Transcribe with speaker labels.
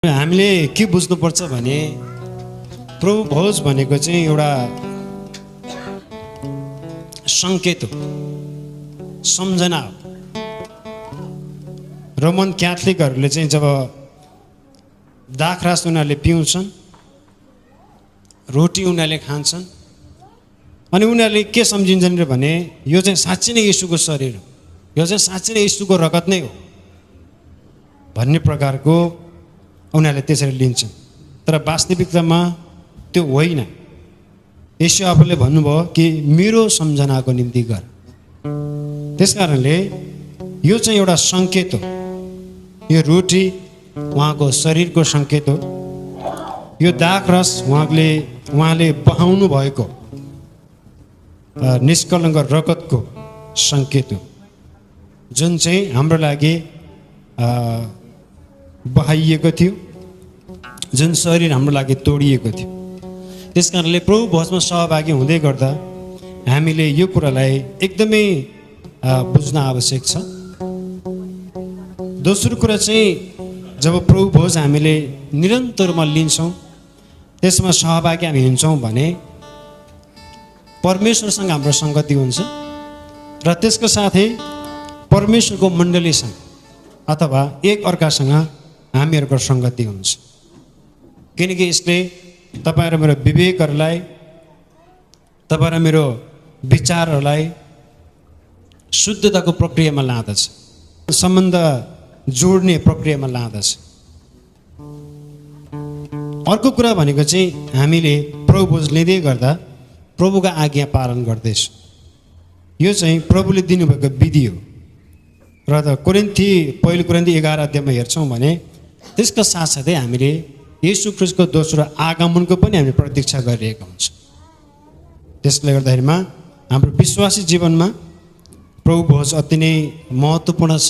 Speaker 1: हामीले के बुझ्नुपर्छ भने प्रभु भोज भनेको चाहिँ एउटा संकेत हो, सम्झना हो। रोमन क्याथोलिकहरूले चाहिँ जब दाखरस उनीहरूले पिउँछन्, रोटी उनीहरूले खान्छन्, अनि उनीहरूले के सम्झिन्छन् भने यो चाहिँ साँच्चै नै येशूको शरीर हो, यो चाहिँ साँच्चै नै येशूको रगत नै हो भन्ने प्रकारको उनीहरूले त्यसरी लिन्छन्। तर वास्तविकतामा त्यो होइन। येशू आफूले भन्नुभयो कि मेरो सम्झनाको निम्ति गर। त्यसकारणले यो चाहिँ एउटा सङ्केत हो। यो रोटी उहाँको शरीरको सङ्केत हो। यो दाखरस उहाँले बहाउनु भएको निष्कलङ्क रगतको सङ्केत हो, जुन चाहिँ हाम्रो लागि बहाइएको थियो, जुन शरीर हाम्रो लागि तोडिएको थियो। त्यसकारणले प्रभु भोजमा सहभागी हुँदै गर्दा हामीले यो कुरालाई एकदमै बुझ्न आवश्यक छ। दोस्रो कुरा चाहिँ जब प्रभु भोज हामीले निरन्तरमा लिन्छौँ, त्यसमा सहभागी हामी हुन्छौँ भने परमेश्वरसँग हाम्रो सङ्गति हुन्छ र त्यसको साथै परमेश्वरको मण्डलीसँग अथवा एक अर्कासँग हामीहरूको सङ्गति हुन्छ। किनकि यसले तपाईँ र मेरो विवेकहरूलाई, तपाईँ र मेरो विचारहरूलाई शुद्धताको प्रक्रियामा लाँदछ, सम्बन्ध जोड्ने प्रक्रियामा लाँदछ। अर्को कुरा भनेको चाहिँ हामीले प्रभु भोज लिँदै गर्दा प्रभुका आज्ञा पालन गर्दैछौँ। यो चाहिँ प्रभुले दिनुभएको विधि हो। र पहिलो कोरिन्थी 11 अध्यायमा हेर्छौँ भने त्यसका साथसाथै हामीले येशू ख्रीष्टको दोस्रो आगमनको पनि हामीले प्रतीक्षा गरिरहेका हुन्छौँ। त्यसले गर्दाखेरिमा हाम्रो विश्वासी जीवनमा प्रभु भोज अति नै महत्त्वपूर्ण छ।